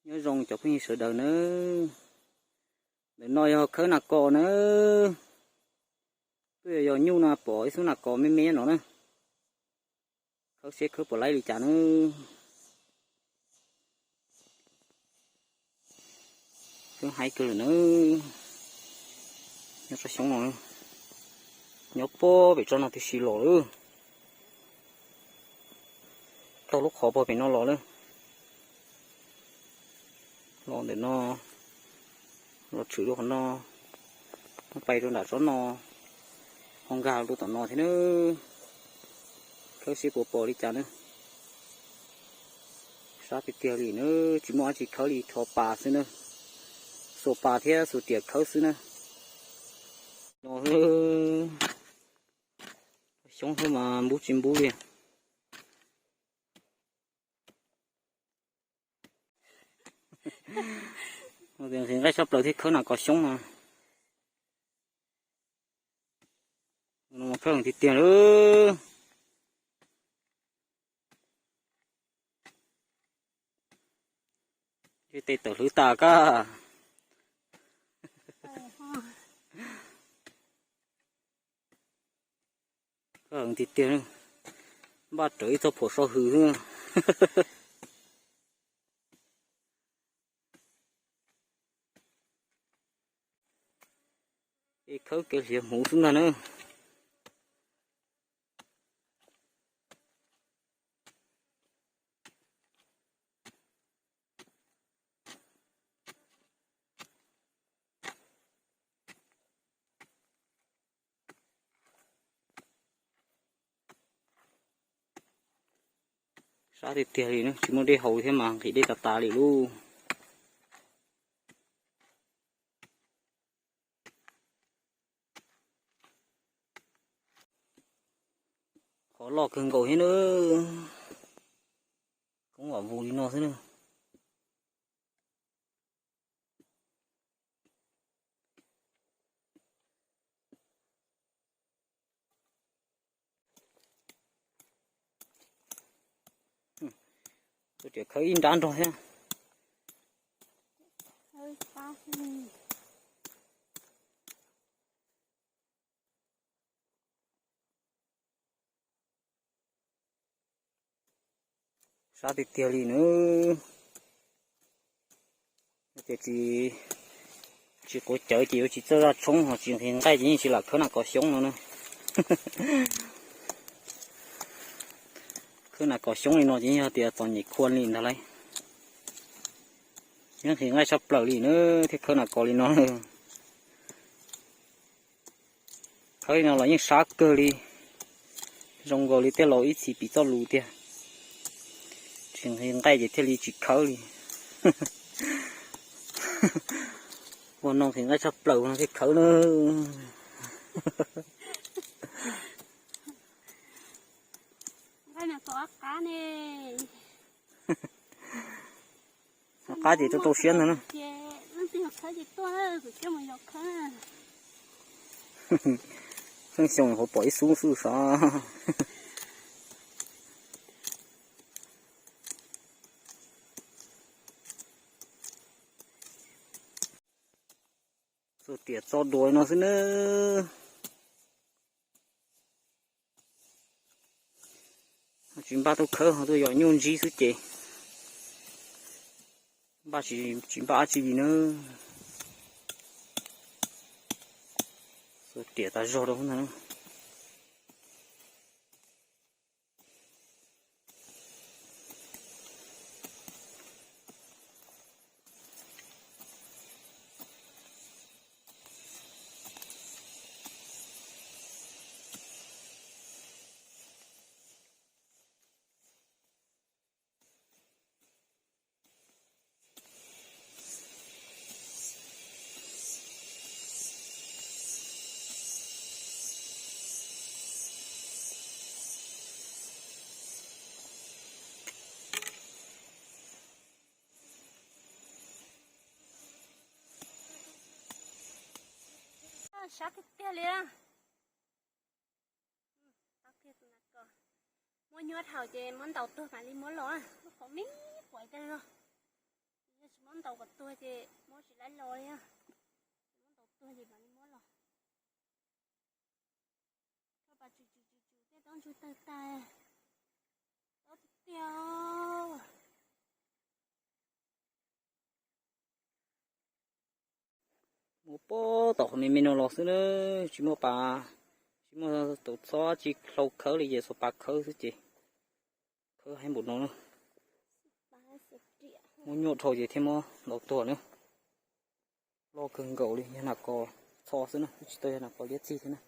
Nyob zoo cov phooj ywg sawv daws nawb. Ntawm no yog khawb nas kos nawb. Twb yog yos nyuj no pom ib xub nas kos me me no na. Khawb seb khawb puas laib li cas nawb. Khawb haib kawg lawm nawb. Nyob tsob xyoob no, nyob puag pem tsob no tib si los lawm. Taug lub qhov puag pem no los lawm. Los ntawm no, los tshwm rau qhov no, pais rau nram tsob no, ho nkag rau tom no thiab nawb. Khawb seb puas pom li cas nawb. Sab tiag tiag li nawb, tsis muaj dab tsi khawb li, rho pas xwb nawb. Xuas pas thiab xuas riam khawb xwb nawb. No xwb, xyoob xwb mas npub tsis npub li. Nqhis nqaij tshaj plaws thiab khawb nas kos xyoob no. Khawb tiag tiag lawm. Tej tawm hlwb tas kab. Khawb tiag tiag, npaj rawv ib txoj phuam so hws xwb. Ib khawb kev hliav hmuv xwb ntag na. Sab tiag tiag li na, tsis muaj dej haus thiab mas nqhis dej tas tas li lauj. Qhov loj kawg nkaus thiab na. Koob vam vus li no xwb na. Tus tias khawb ib nrab nrog thiab. Sab tiag tiag li na. Ces tsis, tsis quav cawv ces yuav tsis txawj zaj tshoob ho tsis nqhis nqaij ces yeej tsis lam khawb nas kos xyoob no na. Khawb nas kos xyoob li no ces yog tias txom nyem khuab li ntag lauj. Yeej nqhis nqaij tshaj plaws li na thiaj khawb nas kos li no. Khawb li no los yeej sab kawg li, zoo nkaus li tej laus ib txhis piv txoj lus tiag, tsis nqhis nqaij ces thiaj li tsis khawb li. Ua no nqhis nqaij tshaj plaws no thiaj khawb na. Qab ces rau rau siab ntag na. Pheej xyoo hauv pom ib xub xwb sav. Txuj tiam txo dua no xwb nawb. Tsis npaj tuaj khawb ho tuaj yos nyuj ntsib xwb ces npaj tsis, tsis npaj dab tsi li nawb. Txuj tiam tas zog rau ntag. Sab tiag tiag li. Muab nyuaj dhau ces muab ntaus tuag mam li muab los, lub qhov me quav tas zog. Tau kom tuag ces muab tsis laib los li. Muab tau tuag ces mam li muab los. Rau pas tswm tswm tswm tswm tej taub ntsuag tawg tas. Tob tiag tiag. Mus puag tom qhov me me no los xwb na, tsis muaj pas, tsis muaj tus txhob tsis hlau khawb li ces xuas pas khawb xwb ces khawb heev npaum no na. Muab nyuaj dhau ces thiaj muab los tuag na. Loj kawg nkaus li, yog nas kos txho xwb na, tsis tau yog nas kos liab txig thiab na.